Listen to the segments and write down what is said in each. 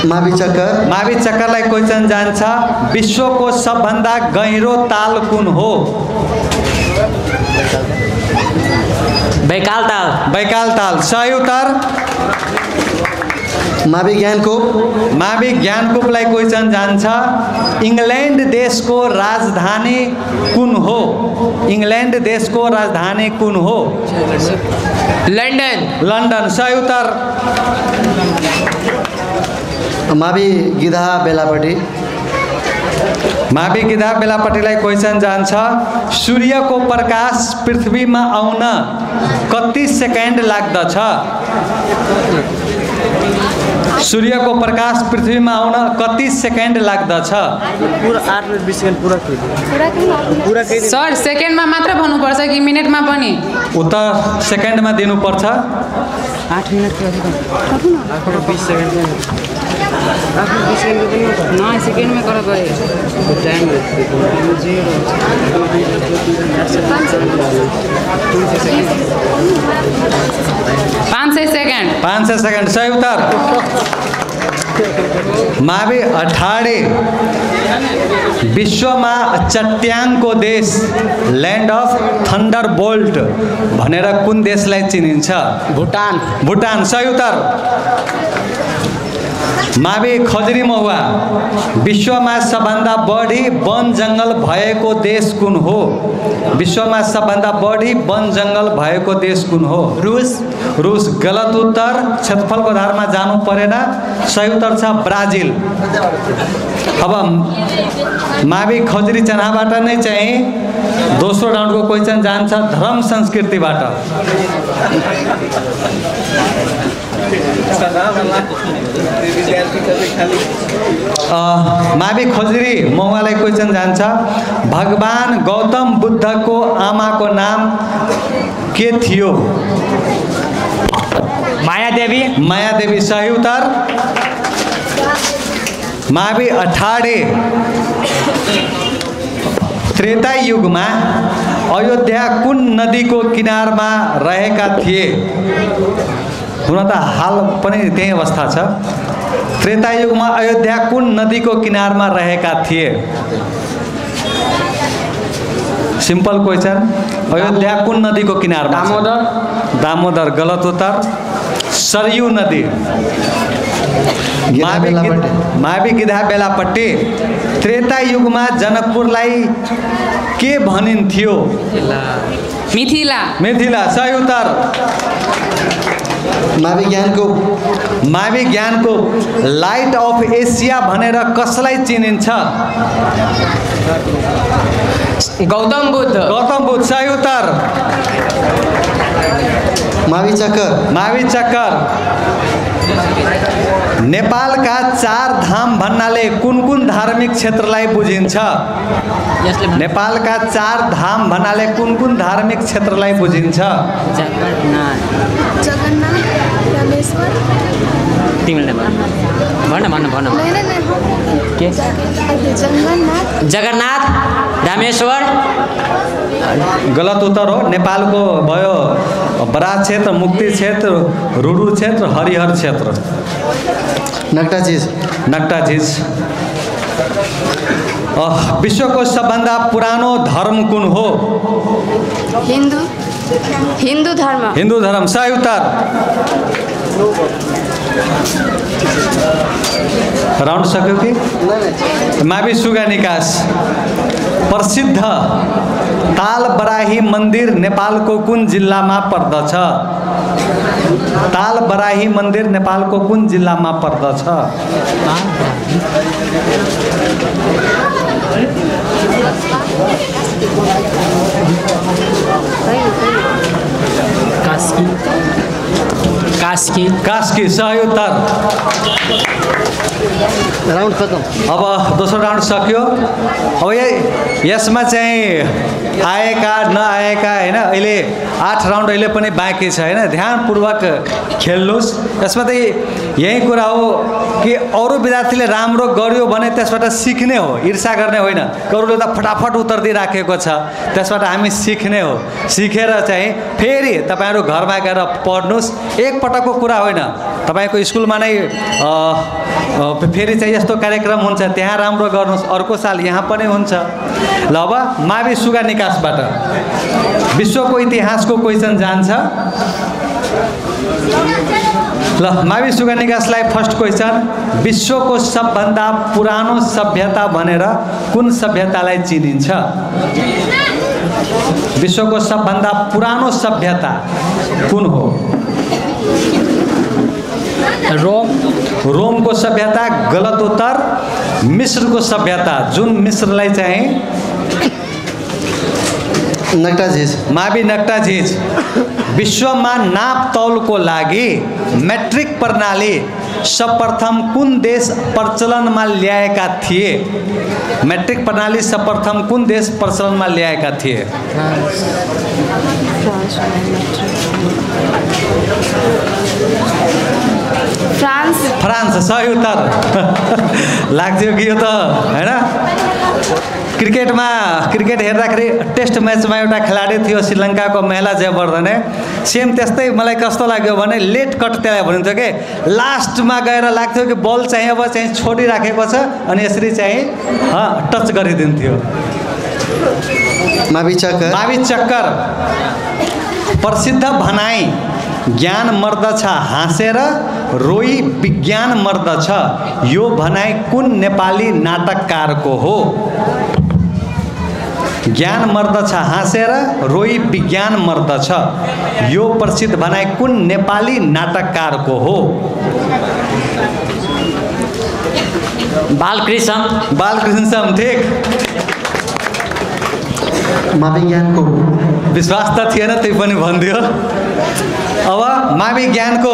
मावि चक्करलाई क्वेसन जान्छ विश्वको सबभन्दा गहिरो ताल कुन हो? बैकाल ताल सही उत्तर। मावि ज्ञानकुपलाई क्वेसन जान्छ इंग्लैंड देश को राजधानी कुन हो? इंग्लैंड देश को राजधानी कुन हो? लंडन सही उत्तर। मावि गिधा बेलापट्टिलाई क्वेसन जान्छ सूर्यको प्रकाश पृथ्वीमा आउन कति सेकेन्ड लाग्दछ? सूर्यको प्रकाश पृथ्वीमा आउन कति सेकेन्ड लाग्दछ? पूरा 8 मिनट 20 सेकेन्ड पूरा सर सेकेन्डमा मात्र भन्नुपर्छ कि मिनेटमा पनि? उत्तर सेकेन्डमा दिनुपर्छ। 8 मिनट 20 सेकेन्ड 20 सेकेन्ड 9 सेकेन्ड में करा गए टाइम 500 सेकेन्ड सही उत्तर। मावि अठाडे विश्वमा चट्याङको देश ल्यान्ड अफ थन्डर बोल्ट भनेर कुन देशलाई चिनिन्छ? भुटान सही उत्तर। मावि खजरी महुआ विश्वमा सबभन्दा बढी वन जंगल भएको देश कुन हो? विश्वमा सबभन्दा बढी वन जंगल भएको देश कुन हो? रूस गलत उत्तर। क्षेत्रफलको आधारमा जानु परेन। सही उत्तर छ ब्राजिल। अब मावि खजरी चनाबाट नै चाहिँ दोस्रो राउन्डको क्वेसन जान्छ धर्म संस्कृतिबाट। मावि खजरी महुवालाई क्वेसन जान्छ भगवान गौतम बुद्धको आमाको नाम के थियो? मायादेवी सही उत्तर। मावि अठाडे त्रेता युगमा अयोध्या कुन नदीको किनारमा रहेका थिए? हुन त हाल पनि त्यही अवस्था छ। त्रेता युगमा अयोध्या कुन नदीको किनारमा रहेका थिए? Simple question. अयोध्या कुन नदीको किनारमा? दामोदर गलत उत्तर। सरयू नदी। मावि गिधा बेलापट्टि त्रेता युगमा जनकपुरलाई के भनिन्थ्यो? मिथिला सही उत्तर। मावि ज्ञानको लाइट अफ एसिया भनेर कसलाई चिनिन्छ? गौतम बुद्ध सही उत्तर। मावि चक्कर नेपालका 4 धाम भन्नाले कुन कुन धार्मिक क्षेत्रलाई बुझिन्छ? नेपालका 4 धाम भन्नाले कुन कुन धार्मिक क्षेत्रलाई बुझिन्छ? जगन्नाथ रामेश्वर गलत उत्तर हो। नेपालको भयो बराज क्षेत्र, मुक्ति क्षेत्र, रुडु क्षेत्र, हरिहर क्षेत्र। नक्टाझिज। विश्वको सबभन्दा पुरानो धर्म कुन हो? हिन्दू धर्म सही उत्तर। राउन्ड सक्यो कि? मावि सुगा निकास प्रसिद्ध ताल बराही मन्दिर नेपालको कुन जिल्लामा पर्दछ? ताल बराही मन्दिर नेपालको कुन जिल्लामा पर्दछ? कास्की सही उत्तर। राउन्ड खत्म। अब दोस्रो राउन्ड सक्यो। अब यसमा चाहिँ आएका नआएका हैन अहिले 8 राउन्ड अहिले पनि बाँकी छ हैन। ध्यानपूर्वक खेल्नुस्। यसमा चाहिँ यही कुरा हो कि अरू विद्यार्थीले राम्रो गर्यो भने त्यसबाट सिक्ने हो, ईर्ष्या गर्ने होइन। अरूले त फटाफट उत्तर दिइराखेको छ, त्यसबाट हामी सिक्ने हो। सिकेर चाहिँ फेरि तपाईहरु घरमा गएर पढ्नुस्। एक पटकको कुरा होइन। तपाईको स्कुलमा नै फेरि चाहिँ यस्तो कार्यक्रम हुन्छ त्यहाँ राम्रो गर्नुहोस्, अर्को साल यहाँ पनि हुन्छ। ल अब मावि सुगा निकासबाट विश्वको इतिहासको क्वेसन जान्छ। ल मावि सुगा निकासलाई फर्स्ट क्वेसन, विश्वको सबभन्दा पुरानो सभ्यता भनेर कुन सभ्यतालाई चिनिन्छ? विश्वको सबभन्दा पुरानो सभ्यता कुन हो? रोमको सभ्यता गलत उत्तर। मिस्रको सभ्यता, जुन मिस्रलाई चाहिँ नक्टाझिज। मावि नक्टाझिज। विश्वमा नाप तौलको लागि मेट्रिक प्रणाली सर्वप्रथम कुन देश प्रचलनमा ल्याएका थिए? मेट्रिक प्रणाली सर्वप्रथम कुन देश प्रचलनमा ल्याएका थिए? फ्रान्स। सही उत्तर। लाग्थ्यो कि यो त हैन? क्रिकेट हेर्दाखेरि टेस्ट म्याचमा एउटा खेलाडी थियो श्रीलङ्काको महिला जयवर्धने, सेम त्यस्तै मलाई कस्तो लाग्यो भने लेट कट त्यसलाई भनिन्थ्यो कि लास्टमा गएर लाग्थ्यो कि बल चाहिँ अब चाहिँ छोडिराखेको छ अनि यसरी चाहिँ टच गरिदिन्थ्यो। मावि चक्कर। प्रसिद्ध भनाइ ज्ञान मर्दछ हाँसेर रोई विज्ञान मर्दछ, यो भनाइ कुन नेपाली नाटककारको हो? ज्ञान मर्दछ हाँसेर रोई विज्ञान मर्दछ, यो प्रसिद्ध भनाइ कुन नेपाली नाटककारको हो? बालकृष्ण ठीक। मावि ज्ञानको विश्वास त थिएन, त्यही पनि भनिदियो। अब मावि ज्ञानको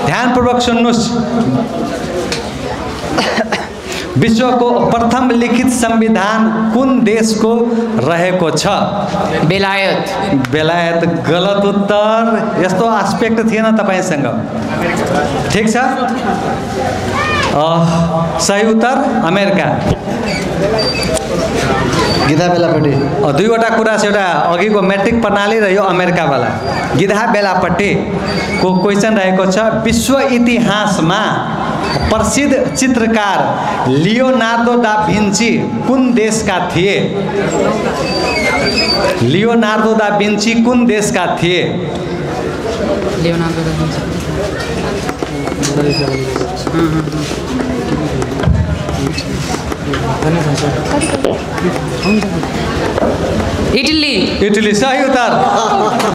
ध्यानपूर्वक सुन्नुहोस्। विश्वको प्रथम लिखित संविधान कुन देशको रहेको छ? बेलायत गलत उत्तर। यस्तो एस्पेक्ट थिएन तपाईसँग। ठीक छ, सही उत्तर अमेरिका। गिधा बेलापट्टि दुईवटा कुरा छ, एउटा अघिको मेट्रिक प्रणाली र यो अमेरिकावाला। गिधा बेलापट्टिको क्वेसन रहेको छ, विश्व इतिहासमा प्रसिद्ध चित्रकार लियोनार्दो दा भिन्ची कुन देशका थिए? लियोनार्दो दा भिन्ची कुन देशका थिए? इटली। सही उत्तर।